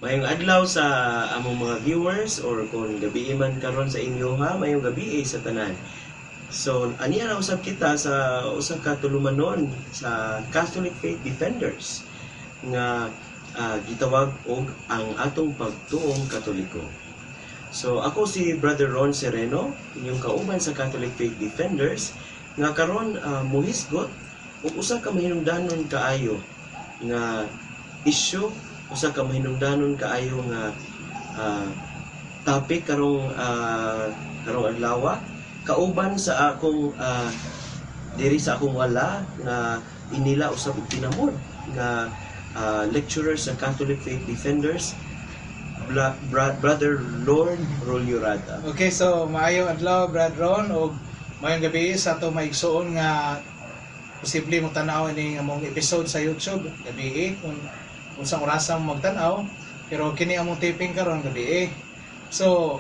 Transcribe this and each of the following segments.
Maayong adlaw sa among mga viewers or kung gabi man karon sa inyo ha, maayong gabi sa tanan. So, ania na usab kita sa usa ka tulumanon sa Catholic Faith Defenders nga gitawag og ang atong pagtuong Katoliko. So, ako si Brother Ron Sereno, inyong kauban sa Catholic Faith Defenders nga karon muhisgot og usa ka mahinungdanon kaayo nga issue, usa ka mahinungdanon kaayo nga topic karong adlaw, kauban sa akong diri sa akong wala nga inila usab og tinamod nga lecturer sa Catholic Faith Defenders, Brother Lord Rollurada. Okay, so maayong adlaw, Brad Ron, ug maayong gabi sa ato maigsuon nga posible mo tan-aw ini among episode sa YouTube gabi, kung unsang orasa mo magtan-aw, pero kini among taping karon gabi. So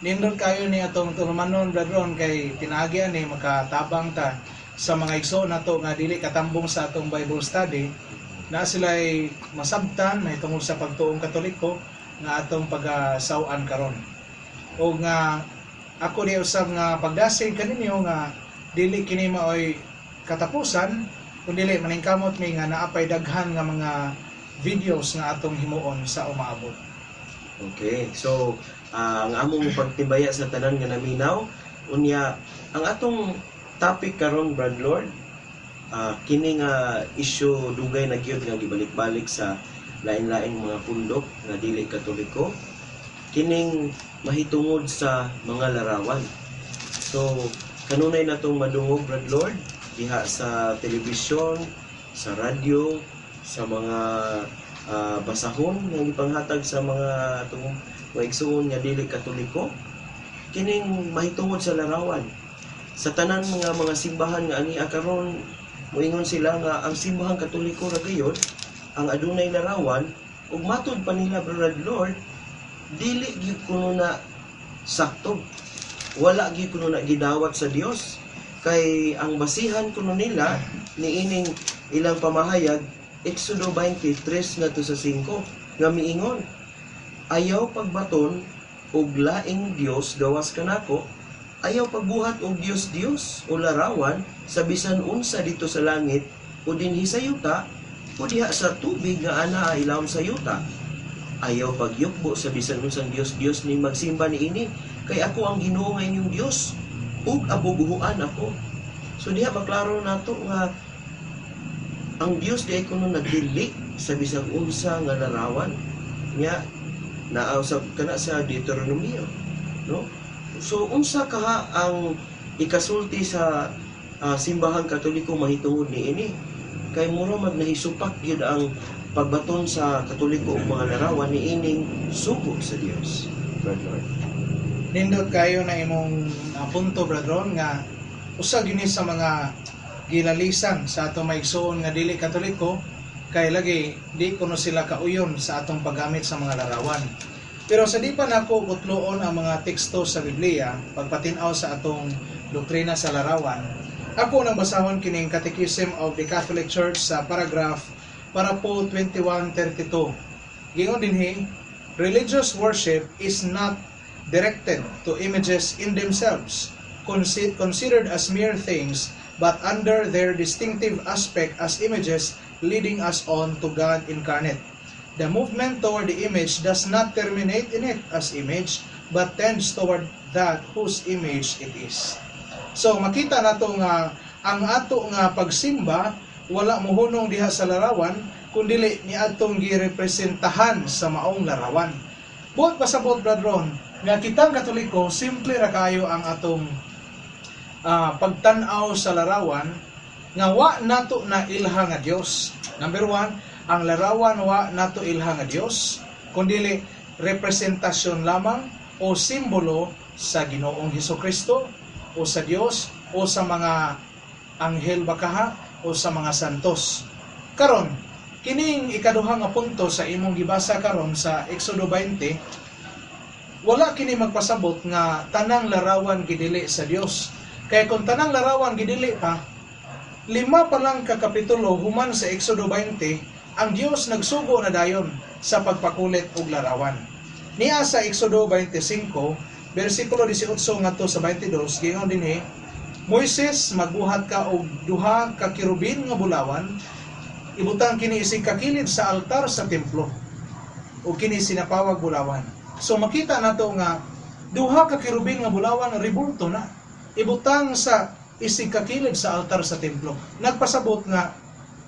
nindot kayo ni atong tulumanon, Brad Ron, kay pinaagi ani makatabang ta sa mga igsoon nato nga dili katambong sa atong Bible study na sila'y masabtan may tungod sa pagtuong Katoliko nga atong pagasaw-an karon. O nga ako di usab nga pagdasig kaninyo nga dili kini maoy katapusan, kun dili maningkamot mi nga naapay daghan nga mga videos nga atong himuon sa umaabot. Okay, so ang among pagtibaya sa tanan nga naminaw, unya ang atong topic karon, Brad Lord, kini nga issue dugay na gyud nga gibalik-balik sa lain-laing mga pundok nga dili Katoliko, kining mahitungod sa mga larawan. So kanunay natong madungog, Brad Lord, diha sa telebisyon, sa radyo, sa mga basahon nga gipanghatag sa mga atong mga igsuon nga dili Katoliko, kining mahitungod sa larawan. Sa tanan mga simbahan nga ani karon, moingon sila nga ang simbahang Katoliko ra gayud ang adunay larawan, ug matud pa nila, Brother Lord, dili gyud kuno na sakto, wala gyud kuno na gidawat sa Dios, kay ang basihan kuno nila niining ilang pamahayag, Exodo 23 ngadto sa 5, nga miingon, "Ayaw pagbaton og laing Dios gawas kanako, ayaw pagbuhat og dios-dios o larawan sa bisan unsa dito sa langit o dinhi sa yuta o diha sa tubig nga ana ilawom sa yuta. Ayaw pagyukbo sa bisan unsang dios-dios ni magsimba niini, kay ako ang Ginoo nga inyong Dios ug abubuhuan ako." So diha maklaro nato nga ang Dios di ay kuno nagdili sa bisag unsa nga larawan nya naa sa kana sa Deuteronomio, no? So unsa kaha ang ikasulti sa simbahang Katoliko mahitungod niini, kay mura mag nahisupak gyud ang pagbaton sa Katoliko og mga larawan niining sugo sa Dios, Brother Lord? Nindot kayo na imong punto, Brad Ron, nga usa gyud ni sa mga gilalisan sa atong maigsuon nga dili Katoliko, kay lagi di kuno sila kauyon sa atong paggamit sa mga larawan. Pero sa di pa nako kutloon ang mga teksto sa Biblia pagpatin-aw sa atong doktrina sa larawan, ako nang basahon kining Catechism of the Catholic Church sa paragraph para po 2132. Giingon dinhi, "Religious worship is not directed to images in themselves, considered as mere things, but under their distinctive aspect as images leading us on to God incarnate. The movement toward the image does not terminate in it as image, but tends toward that whose image it is." So makita nato nga ang ato nga pagsimba wala mohunong diha sa larawan, kundili niadtong girepresentahan sa maong larawan. Buot pasabot, Brad Ron, nga kitang Katoliko, simple ra kayo ang atong pagtan-aw sa larawan nga wa nato na ilha nga Dios. Number one, ang larawan wa nato ilha nga Dios, kundili representasyon lamang o simbolo sa Ginoong Hesukristo o sa Dios o sa mga anghel bakaha o sa mga santos. Karon, kining ikaduha nga punto sa imong gibasa karon sa Exodo 20, wala kini magpasabot nga tanang larawan gidili sa Dios. Kaya kung tanang larawan gidili pa, 5 pa lang ka kapitulo human sa Exodo 20, Ang Dios nagsugo na dayon sa pagpakulit og larawan. Niya sa Exodo 25 bersikulo 18 ngadto sa 22, giingon dinhi, "Moises, magbuhat ka og duha ka kerubin nga bulawan, ibutang kini isig kakilid sa altar sa templo, ug kini sinapawag bulawan." So makita nato nga duha ka kerubin nga bulawan, rebulto na, ibutang sa isig kakilid sa altar sa templo. Nagpasabot nga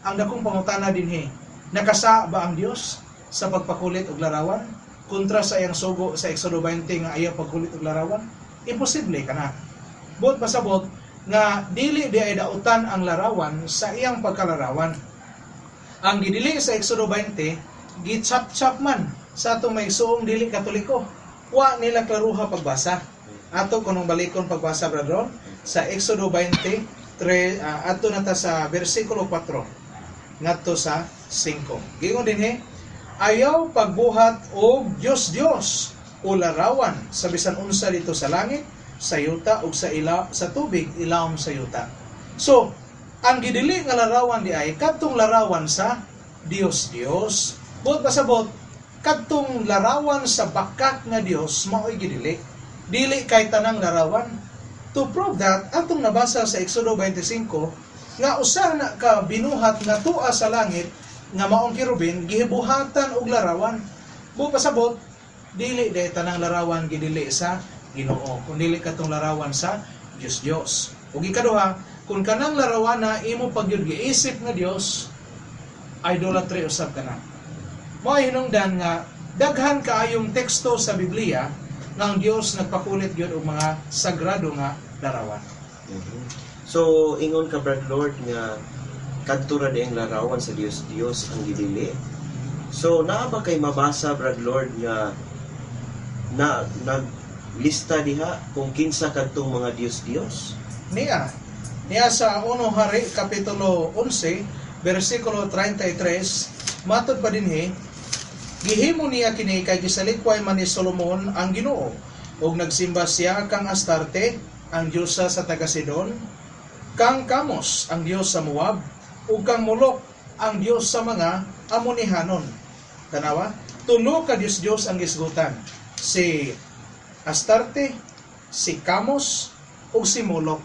ang dakong pangutana dinhi, nakasa ba ang Dios sa pagpakulit og larawan kontra sa iyang sugo sa Exodo 20 nga ayaw pagkulit og larawan? Imposible kana. Buot pasabot nga dili di ay dautan ang larawan sa iyang pagkalarawan. Ang gidili sa Exodo 20, gitsap-chap man sa atong maigsuong dili Katoliko. Wa nila klaruha pagbasa. Ato kunong balikon pagbasa, Brother, sa Exodo 20, ato na ta sa versikulo 4 ngadto sa 5. Giingon dinhi, "Ayaw pagbuhat og Dios-Dios o larawan sa bisan unsa dito sa langit, sa yuta ug sa tubig ilawom sa yuta." So, ang gidili nga larawan di ay kadtong larawan sa Dios Dios. Buot pasabot, kadtong larawan sa bakak nga Dios mao'y gidili. Dili kay tanang larawan. To prove that, atong nabasa sa Exodo 25 nga usa na ka binuhat nga tua sa langit nga maong kerubin gihibuhatan og larawan. Buot pasabot, dili day tanang larawan gidili sa Ginoo, kun dili katong larawan sa Dios Dios. Ug ikaduha, kung kanang larawan na imo pagyud giisip nga Dios, idolatry usab kana. Mao hinungdan nga daghan kaayong teksto sa Biblia nga ang Dios nagpakulit gyud og mga sagrado nga larawan. So ingon ka, Brad Lord, nga kadto ra ang larawan sa Dios Dios ang gidili. So naa ba kay mabasa, Brad Lord, nga na naglista diha kung kinsa kadtong mga Dios Dios? Niya sa 1 Hari kapitulo 11 bersikulo 33, matod pa dinhi, "Gihimo niya kini kay gisalikway man ni Solomon ang Ginoo ug nagsimba siya kang Astarte, ang diosa sa taga Sidon, kang Kamos, ang dios sa Moab, ug kang Molok, ang dios sa mga Amonihanon." Tanawa, tulo ka dios-dios ang gisgutan: si Astarte, si Kamos, ug si Molok.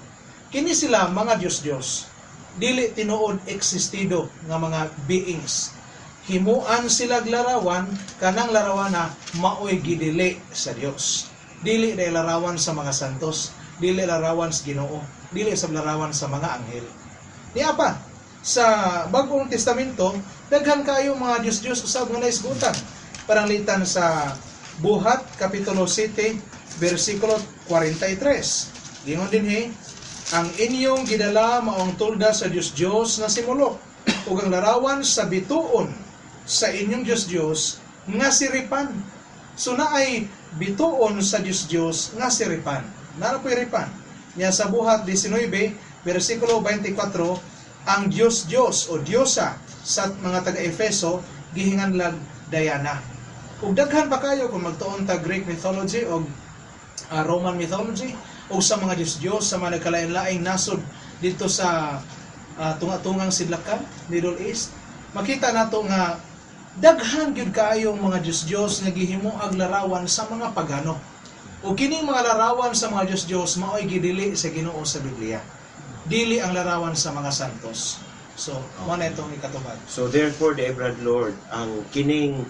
Kini sila mga dios-dios. Dili tinuod existido nga mga beings. Himuan sila larawan, kanang larawan na maoy gidili sa Dios. Dili day larawan sa mga santos, dili larawan sa Ginoo, dili sa larawan sa mga anghel. Niya pa, sa Bagong Testamento, daghan kayo mga Dios-Dios usab nga naisgutan. Pananglitan sa Buhat, Kapitulo 7, versikulo 43. Gingon dinhi, "Ang inyong gidala maong tulda sa Dios-Dios na si Molok, ug ang larawan sa bituon sa inyong Dios-Dios nga si Ripan." So naay bituon sa Dios-Dios nga si Ripan. Naa po'y Ripan. Nya sa Buhat 19, versikulo 24, ang Dios-Dios o Diosa sa mga taga-Efeso gihinganlag Diana. Ug daghan pa kayo kung magtuon ta Greek mythology o Roman mythology o sa mga Diyos-Diyos sa mga nagkalain-laing nasod dito sa tunga-tungang sidlakan, Middle East, makita nato nga daghan gyud kaayong mga Diyos-Diyos nga gihimuag larawan sa mga pagano. O kining mga larawan sa mga Diyos-Diyos mao'y gidili sa Ginoo sa Biblia. Dili ang larawan sa mga santos. So, mao na itong ikatubag. So therefore, the Brad Lord, ang kining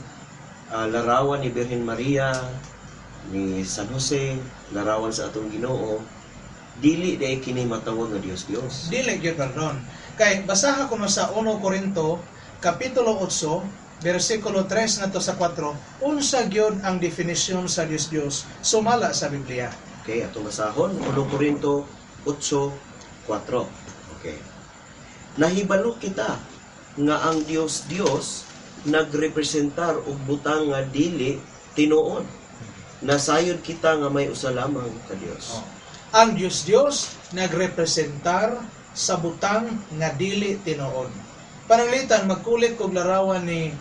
larawan ni Birhen Maria, ni San Jose, larawan sa atong Ginoo, dili day kini matawag nga Dios Dios. Dili gyud pardon. Kay basaha ko no sa 1 Corinto kapitulo 8 bersikulo 3 ngadto sa 4, unsa gyud ang definition sa Dios Dios sumala sa Biblia. Okay, atong basahon, 1 Corinto 8:4. Okay. "Nahibalo kita nga ang Dios Dios nagrepresentar og butang nga dili tinuod. Nasayod kita nga may usa lamang ka Dios." Oh. Ang Dios Dios nagrepresentar sa butang nga dili tinuod. Pananglitan magkulit kog larawan ni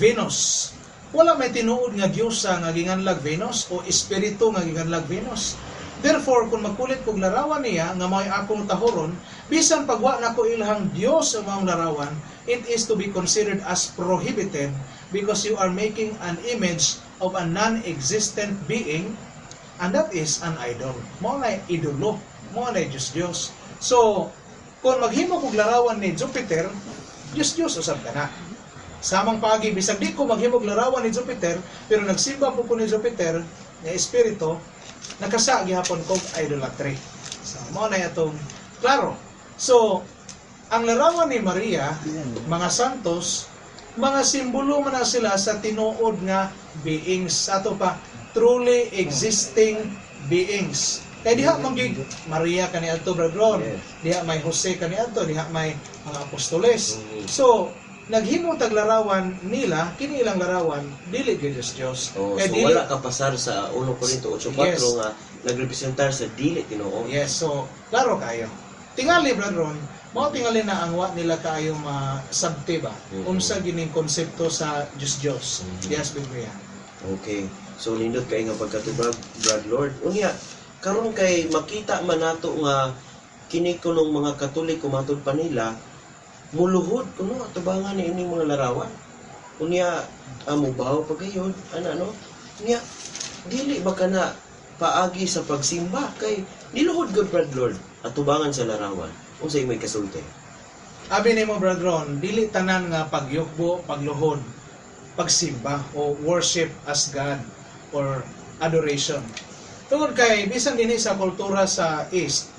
Venus. Wala may tinuod nga diyosa nga ginganlag Venus o espiritu nga ginganlag Venus. Therefore, kung magkulit kog larawan niya nga mao'y akong tahoron, bisan pagwa nako ilhang Dios ang maong larawan, It is to be considered as prohibited because you are making an image of a non-existent being, and that is an idol. Mao na idolo, mao na Diyos Diyos. So, kung maghimo kog larawan ni Jupiter, Diyos Diyos usab kana. Samang paagi, bisag di ko maghimog larawan ni Jupiter, pero nagsimba po ko ni Jupiter, nga espiritu, nakasa gihapon kog idolatry. So, mao na atong klaro. So, ang larawan ni Maria, mga santos, mga simbolo man na sila sa tinuod nga beings. Ato pa, truly existing beings. Kay diha man gyud Maria kaniadto, Brad Ron. Diha may Jose kaniadto, diha may mga apostoles. So, naghimo tag larawan nila, kini ilang larawan, dili gyud Diyos Diyos. Oh, Kay so wala ka pasar sa 1 Corinto 8:4 nga nagrepresentar sa dili tinuod. Yes, so klaro kayo. Tingali, Brad Ron, mao tingali na ang wa nila kaayo masabti ba? Unsa gining konsepto sa Diyos Diyos. Yes, Biblia. Okay. So nindot kay nga pagkatubag, Brad Lord. Unya, karon kay makita man nato nga kini kunong mga Katoliko, matud pa nila muluhod kuno atubangan ni ining mga larawan. Unya, mubaw pa gayud ana, no? Unya, dili ba kana paagi sa pagsimba kay niluhod gud, Brad Lord, atubangan sa larawan? Unsa imong kasulti? Abi nimo, Brad Ron, dili tanan nga pagyukbo, pagluhod, pagsimba o worship as God or adoration. Tungod kay bisan dinhi sa kultura sa East,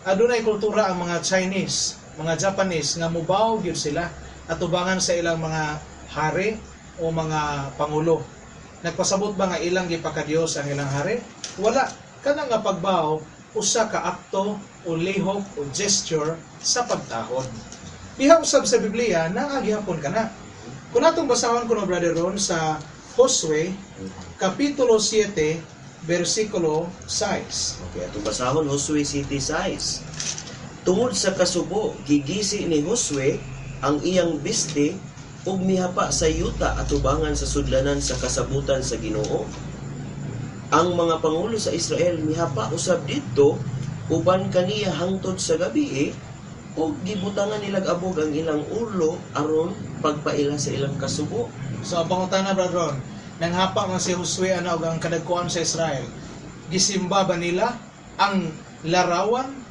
adunay kultura ang mga Chinese, mga Japanese nga mubaw gyud sila atubangan sa ilang mga hari o mga pangulo. Nagpasabot ba nga ilang gipakadiyos ang ilang hari? Wala. Kana nga pagbaw usa ka akto o lihok o gesture sa pagtahod. Diha usab sa Biblia naa gihapon kana. Kung atong basahon kuno, Brother Ron, sa Josue kapitulo 7 versikulo 6. Okay, atong basahon Josue 7:6. Tungod sa kasubo, gigisi ni Josue ang iyang biste ug mihapa sa yuta atubangan sa sudlanan sa kasabutan sa Ginoo. Ang mga pangulo sa Israel mihapa usab didto uban kaniya hangtod sa gabi ug gibutangan nilag abog ang ilang ulo aron pagpaila sa ilang kasubo. So ang pangutana, Brother Ron, nanghapa man si Josue ana og ang kadagkuan sa Israel. Gisimba ba nila ang larawan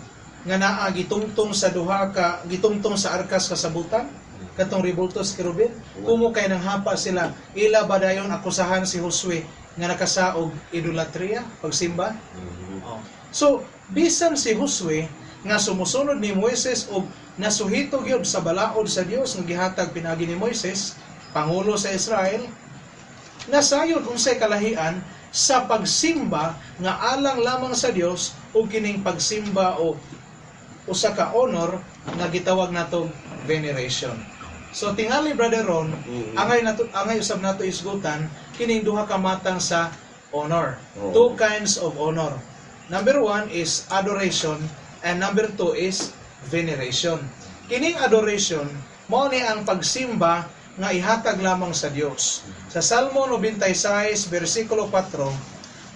nga naa gitungtong sa duha ka gitungtong sa arkas kasabutan, katong rebulto sa kerubin? Kumo kay nanghapa sila, ila ba dayon akusahan si Josue nga nakasaog idolatria, pagsimba? Oh. So bisan si Josue nga sumusunod ni Moises og nasuhito gyud sa balaod sa Dios nga gihatag pinaagi ni Moises, pangulo sa Israel, nasayod unsay kalahian sa pagsimba nga alang lamang sa Dios ug kining pagsimba o usa ka honor nga gitawag natong veneration. So tingali, Brother Ron, angay nato, angay usab nato isgutan kining duha ka matang sa honor. Two kinds of honor. Number one is adoration and number two is veneration. Kining adoration mao ni ang pagsimba nga ihatag lamang sa Dios. Sa Salmo 96 versikulo 4,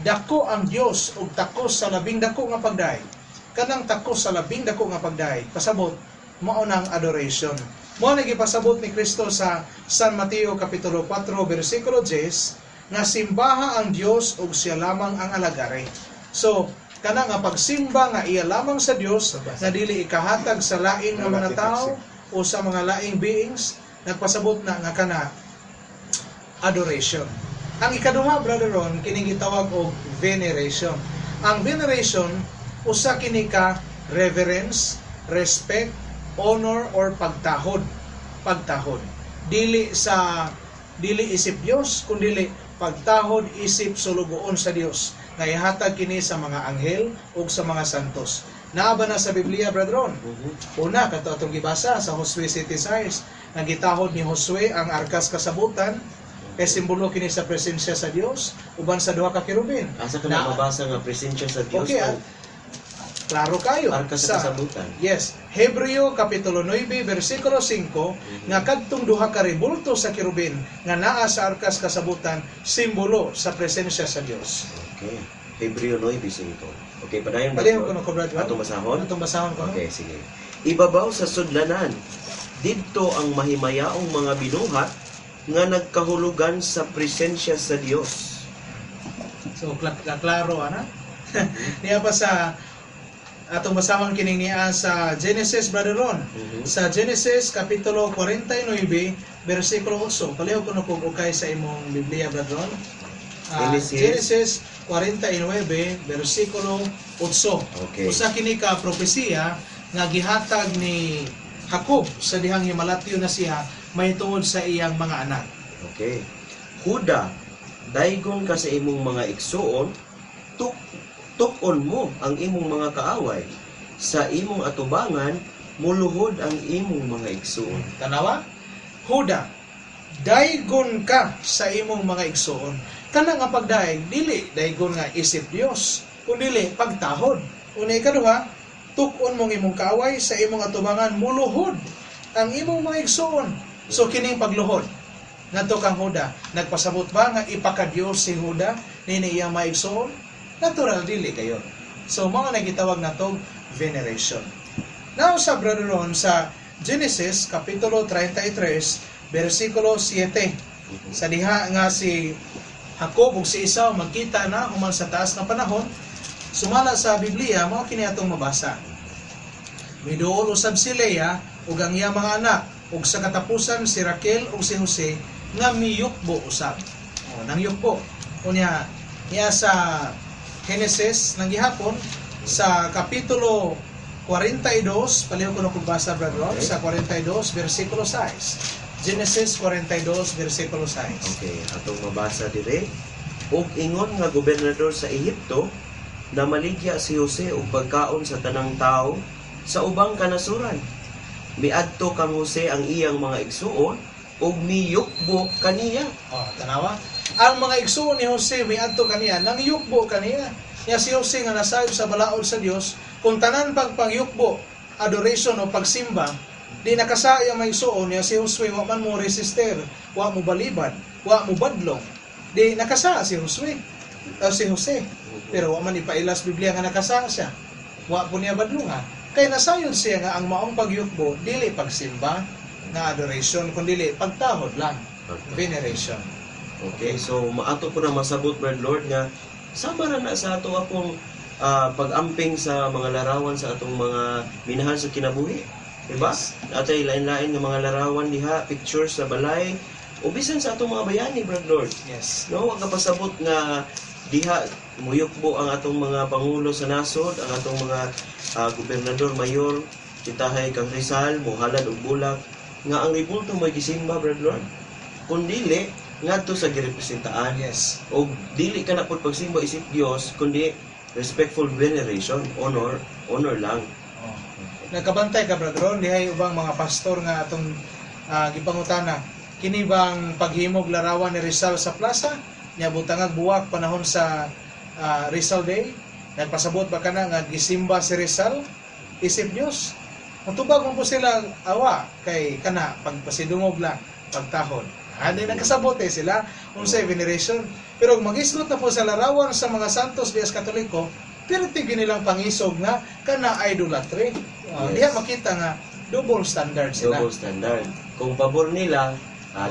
"Dako ang Dios ug takos sa labing dako nga pagdayeg." Kanang takos sa labing dako nga pagdayeg, pasabot mao nang adoration. Mao na gipasabot ni Kristo sa San Mateo kapitulo 4 versikulo 10 nga simbaha ang Dios ug siya lamang ang alagare. So, kana nga pagsimba nga iya lamang sa Dios nga dili ikahatag sa lain nga mga tao o sa mga laing beings, nagpasabot na nga kana adoration. Ang ikaduha, Brother Ron, kining gitawag og veneration. Ang veneration usa kini ka reverence, respect, honor or pagtahod. Pagtahod. Dili sa dili isip Dios kundi pagtahod isip sulugoon sa Dios nga ihatag kini sa mga anghel ug sa mga santos. Naa ba na sa Biblia, Brother Ron? Una, kato atong gibasa sa Josue 7:6, nga gitahod ni Josue ang arkas kasabutan kay simbolo kini sa presensya sa Dios uban sa duha ka kerubin. Asa ka na mabasa nga presensya sa Dios Okay, ang klaro kayo. Arka sa kasabutan? Yes, Hebreo kapitulo 9 versikulo 5 nga kadtong duha ka rebulto sa kerubin nga naa sa arkas kasabutan simbolo sa presensya sa Dios. Okay. Hebreo 9:5. Okay, padayon ba? Padayon ko no ko, Brad Ron. Atong basahon? Atong basahon ko, no? Okay, sige. Ibabaw sa sudlanan, Didto ang mahimayaong mga binuhat nga nagkahulugan sa presensya sa Dios. So klaro ana. Niya pa sa atong masamang kining niya sa Genesis, Brother Ron. Sa Genesis kapitulo 49 bersikulo 8. Palihog kuno kog ukay sa imong Biblia, Brother Ron. Genesis. Genesis 49 bersikulo 8. Usa kini ka propesiya nga gihatag ni Jacob sa dihang himalatyo na siya mahitungod sa iyang mga anak. Okay. Huda, daygon ka sa imong mga igsuon, tuk-on mo ang imong mga kaaway. Sa imong atubangan, muluhod ang imong mga igsuon. Tanawa? Huda, daygon ka sa imong mga igsuon. Kana nga pagdayeg, dili daygon nga isip Dios, kundi pagtahod. Una, ikaduha, tuk-on mong imong kaaway, sa imong atubangan muluhod ang imong mga igsuon. So kining pagluhod ngadto kang Huda, nagpasabot ba nga ipakadiyos si Huda nini iyang mga igsuon? Natural, dili kayo. So mga nagitawag natong veneration. Now sa Brother Ron, sa Genesis kapitulo 33 bersikulo 7. Sa diha nga si Jacob ug si Esau magkita na human sa taas nga panahon, sumala sa Biblia, mao kini atong mabasa. Miduol usab si Lea ug ang iyang mga anak, ug sa katapusan si Raquel ug si Jose nga miyukbo usab. O, nangyukbo. Unya, niya sa Genesis nang gihapon sa kapitulo 42, palihog ko na kung basa, Brother Ron, sa 42 versikulo 6. Genesis 42 versikulo 6. Okay, atong mabasa dire. Ug ingon nga gobernador sa Ehipto, namaligya si Jose og pagkaon sa tanang tao sa ubang kanasuran. Miadto kang Jose ang iyang mga igsuon ug miyukbo kaniya. Oh, tanawa. Ang mga igsuon ni Jose miadto kaniya, nangyukbo kaniya. Nya si Jose nga nasayop sa balaod sa Dios, kung tanan pag pangyukbo, adoration o pagsimba, di nakasaya ang mga igsuon niya, si Jose wa man mo resister, wa mo balibad, wa mo badlong. Di nakasa si Jose. O si Jose. Pero wa man ipailas Biblia nga nakasa siya. Wa po niya badlonga. Kay nasayod siya nga ang maong pagyukbo dili pagsimba nga adoration, kundi pagtahod lang, veneration. Okay, so maato po na masabot, Brother Lord, nga sama ra na sa ato akong pag-amping sa mga larawan sa atong mga minahal sa kinabuhi. Diba? Atay lain-lain nga mga larawan diha, pictures sa balay, o bisan sa atong mga bayani, Brother Lord. No, wa ka pasabot nga diha muyukbo ang atong mga pangulo sa nasod, ang atong mga gobernador, mayor, titahay kang Rizal, mohalad og bulak, nga ang rebulto mo'y gisimba, Brother Lord. Kung dili, ngadto sa girepresentaan. Og dili ka na pud pagsimba isip Dios, kundi respectful veneration, honor, honor lang. Oh. Nakabantay ka, Brother Ron, dihay ubang mga pastor nga atong gipangutana. Kini bang paghimog larawan ni Rizal sa plaza? Nya butangag buwak panahon sa Rizal Day? Nagpasabot ba kana nga gisimba si Rizal isip Dios? Mutubag man po sila, awa kay kana pagpasidungog lang, pagtahod. Adi nagkasabot eh sila unsay veneration. Pero magisgot na po sa larawan sa mga santos dias Katoliko, pero tigil nilang pangisog nga kana idolatry. Diha makita nga double standard sila. Double standard. Kung pabor nila,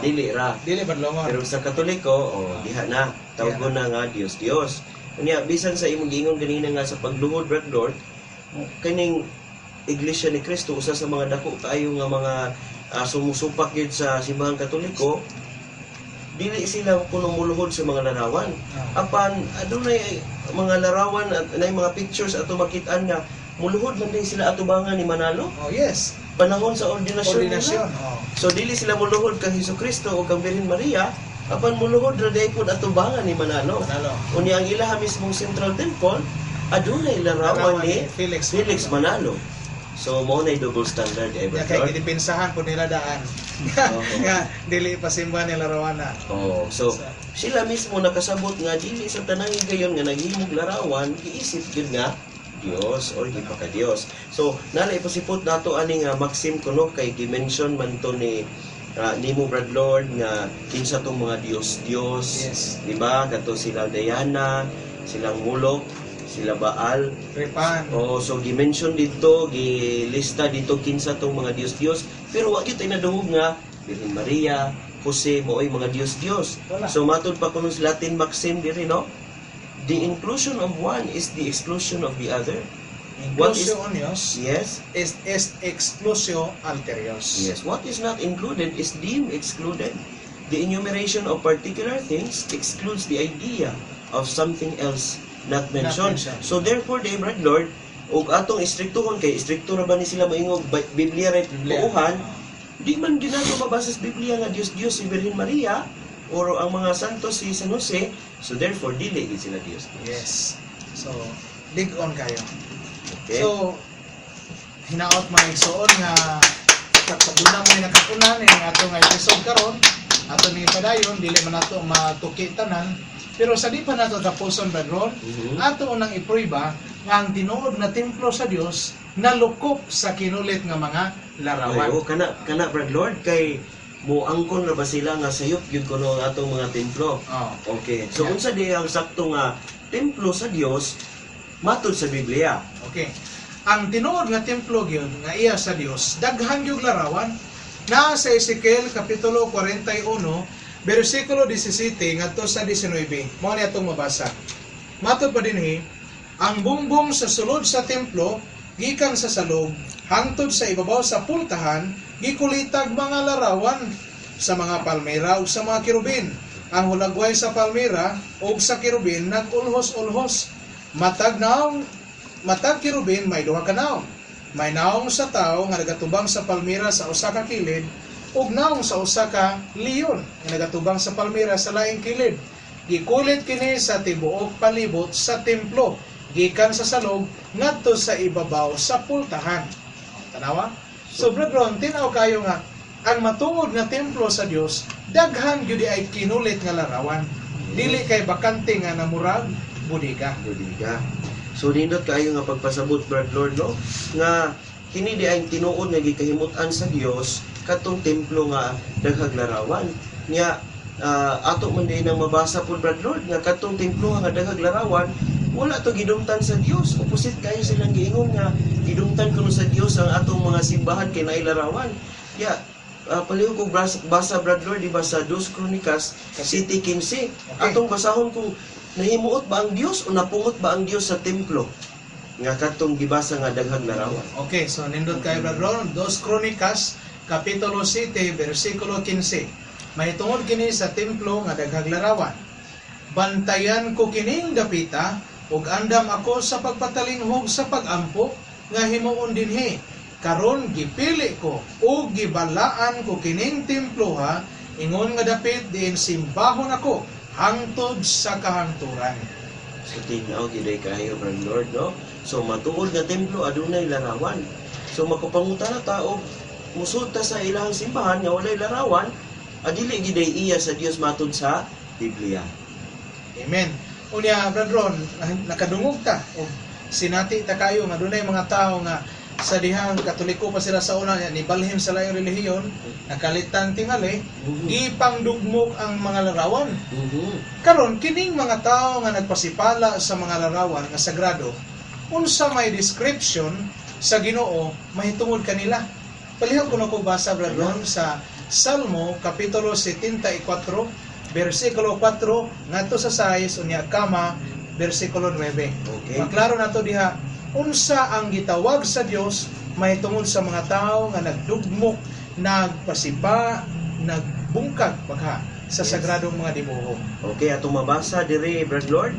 dili ra. Dili badlongon. Pero sa Katoliko, oh, diha na. Tawgon na nga Dios Dios. Unya bisan sa imong giingon ganina nga sa pagluhod, Brother Lord, kining Iglesia ni Cristo usa sa mga dako kaayo nga mga sumusupak gyud sa simbahang Katoliko, dili sila kuno muluhod sa mga larawan. Apan adunay mga larawan at nay mga pictures ato makit-an nga muluhod man din sila atubangan ni Manalo Oh, yes. panahon sa ordinasyon nila. Ordinasyon. Oh. So dili sila muluhod kang Hesus Kristo o kang Birhen Maria, apan muluhod ra day pud atubangan ni Manalo. Manalo. Unya ang ilaha mismong Central Temple adunay larawan ni Felix. Felix Manalo. So mao na double standard eh, Nya kay brother. gidepensahan po nila daan. Nga dili pasimba nila larawana. Oh, so sila mismo nakasabot nga dili sa tanang higayon nga naghimog larawan giisip gyud nga Dios or gipaka Dios. So nala ipasipot nato ani nga maxim kuno kay gi-mention man to ni nimo, Brad Lord, nga kinsa tong mga Dios Dios. Di ba? Kato sila Diana, silang Mulok, Sila Baal. Repan. Oh, so gi-mention dito, gilista dito kinsa tong mga Dios-Dios, pero wa gyud tay nadungog nga Birhen Maria, Jose maoy mga Dios-Dios. Wala. So matod pa kuno sa Latin maxim diri, no? The inclusion of one is the exclusion of the other. What is Inclusio unius est exclusio alterius. Yes, what is not included is deemed excluded. The enumeration of particular things excludes the idea of something else not mentioned. Not mentioned. So therefore, the Brad Lord, ug atong istriktohon kay istrikto ra ba ni sila moingog Biblia ra Biblia. tuohan, di man ginato mabasa sa Biblia nga Dios Dios si Birhen Maria or ang mga santos si San Jose, so therefore dili gid sila Dios Dios. Yes. So, dig on kayo. Okay. So, hinaot, mga igsoon, nga kapag mo nakatunan ini ato nga episode karon, ato ni padayon, dili man nato matuki tanan, pero sa di pa nato tapuson, Brad Ron, ato unang iprueba nga ang tinuod na templo sa Dios nalukop sa kinulit nga mga larawan. Ay, oh, kana kana, Brad Lord, kay mo angkon ra ba sila nga sayop gyud kuno ang atong mga templo. Oh. Okay. So unsa di ang sakto nga templo sa Dios matud sa Biblia? Okay. Ang tinuod nga templo gyud nga iya sa Dios, daghan gyud larawan. Na sa Ezekiel kapitulo 41 bersikulo 17 ngadto sa 19. Mao ni atong mabasa. Matod pa dinhi, ang bumbong sa sulod sa templo gikan sa salog hangtod sa ibabaw sa pultahan gikulitag mga larawan sa mga palmera ug sa mga kerubin. Ang hulagway sa palmera ug sa kerubin nag-ulhos-ulhos. Matag naong, matag kerubin may duha ka naong. May naong sa tawo nga nagatubang sa palmera sa usa ka kilid ug naong sa usa ka leon nga nagatubang sa palmera sa laing kilid. Gikulit kini sa tibuok palibot sa templo gikan sa salog ngadto sa ibabaw sa pultahan. Tanawa? So, Brad Ron, tinaw kayo nga ang matuod nga templo sa Dios daghan gyud ay kinulit nga larawan. Dili kay bakante nga namurag bodega. Bodega. So nindot kaayo nga pagpasabot, Brad Lord, no, nga kini di ay tinuod nga gikahimut-an sa Dios, katong templo nga daghag larawan. Nya ato man din ang mabasa pud, Brad Lord, nga katong templo nga daghag larawan wala to gidumtan sa Dios. Opposite kayo silang giingon nga gidumtan kuno sa Dios ang atong mga simbahan kay naay larawan. Ya palihog kog basa, Brad Lord, di ba, sa Dos Kronikas 7:15. Atong basahon kung nahimuot ba ang Dios o napungot ba ang Dios sa templo nga katong gibasa nga daghang larawan. Okay, so nindot kayo, Brad Ron, Dos Kronikas kapitulo 7 bersikulo 15. Mahitungod kini sa templo nga daghang larawan. Bantayan ko kining dapita ug andam ako sa pagpatalinghog sa pagampo nga himuon dinhi. Karon gipili ko ug gibalaan ko kining temploha ingon nga dapit diin simbahon ako hangtod sa kahangturan. So tinaw gyud ay kayo, Brad Lord, no? So matuod nga templo adunay larawan. So makapangutana ta og musud ta sa ilang simbahan nga walay larawan, adili gyud ay iya sa Dios matud sa Biblia. Amen. Unya, Brad Ron, nakadungog ta og sinati ta kayo nga dunay mga tao nga sa dihang Katoliko pa sila sa una, nibalhin sa laing relihiyon, nakalitan tingali, gipangdugmok ang mga larawan. Karon kining mga tao nga nagpasipala sa mga larawan nga sagrado, unsa may description sa Ginoo mahitungod kanila? Palihog kuno ko basa, Brad Ron, sa Salmo kapitulo 74 bersikulo 4 ngadto sa 6, unya kama bersikulo 9. Maklaro nato diha unsa ang gitawag sa Dios mahitungod sa mga tao nga nagdugmok, nagpasipa, nagbungkag pagha sa sagradong mga dibuho. Okay, atong mabasa dire, Brad Lord,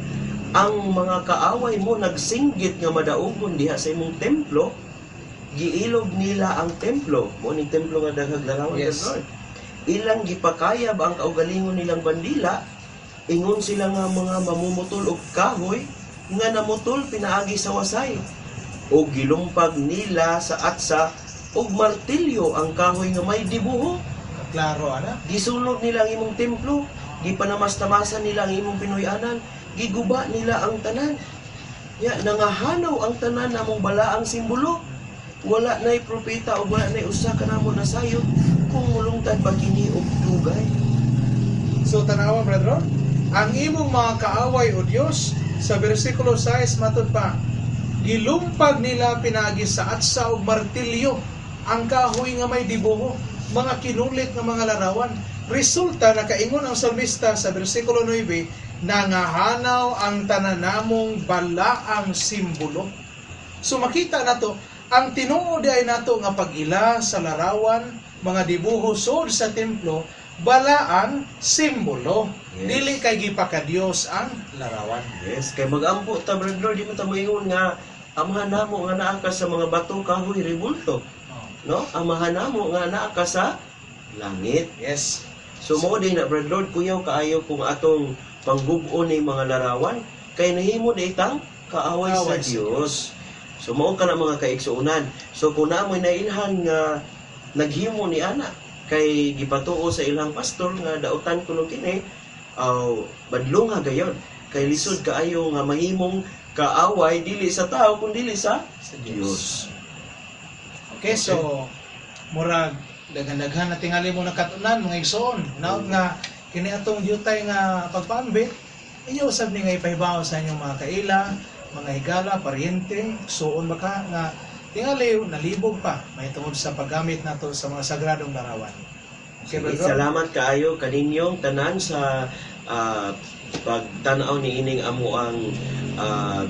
ang mga kaaway mo nagsinggit nga madaugon diha sa imong templo, giilog nila ang templo. Mo ning templo nga daghag larawan, Brad Lord. Ilang gipakayab ang kaugalingon nilang bandila, ingon sila nga mga mamumutol og kahoy nga namutol pinaagi sa wasay. O gilumpag nila sa atsa og martilyo ang kahoy nga may dibuho. Klaro ana. Gisunog nila ang imong templo, gipanamastamasan nila ang imong pinuy-anan, giguba nila ang tanan. Ya, nangahanaw ang tanan namong balaang simbolo. Wala na'y propeta o wala na'y usa ka namo nasayod kung mulungtad ba kini og dugay. So tanawa, Brad Ron, ang imong mga kaaway o Dios Sa bersikulo 6 matud pa, gilumpag nila pinaagi sa atsa ug martilyo ang kahoy nga may dibuho, mga kinulit nga mga larawan. Resulta, nakaingon ang salmista sa bersikulo 9, nangahanaw ang tananamong balaang simbolo. So makita nato ang tinuod ay nato nga pag-ila sa larawan, mga dibuho sud sa templo, balaang simbolo. Yes. Dili kay gipakadiyos ang larawan. Yes, kay magampo ta, Brad Lord, di mo ta moingon nga amahan namo nga naa ka sa mga bato, kahoy, rebulto, no? Amahan namo nga naa ka sa langit. Yes. So mao din na, Brad Lord, kuyaw kaayo kung atong panggub-on ni mga larawan kay nahimo di itang kaaway sa Kaaway sa Dios. So mao ka na, mga kaigsuonan. So kung naa mo'y nailhan nga naghimo ni ana kay gipatuo sa ilang pastor nga dautan kuno kini, aw badlonga gayon kay lisod kaayo nga mahimong kaaway dili sa tao kun dili sa Sa Dios. Okay, so murag daghan-daghan na tingali mo nakatunan, mga igsoon. Naot nga kini atong jutay nga pagpaambit inyo usab ni nga ipahibaw sa inyong mga kaila, mga higala, paryente, suon baka nga tingali nalibog pa mahitungod sa paggamit nato sa mga sagradong larawan. Okay, Sige, Brother Ron? salamat kaayo kaninyong tanan sa pagtan-aw ni ining amo ang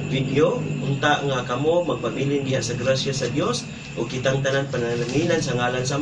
video. Unta nga kamo magpabilin diha sa grasya sa Dios ug kitang tanan panalangin sa ngalan sa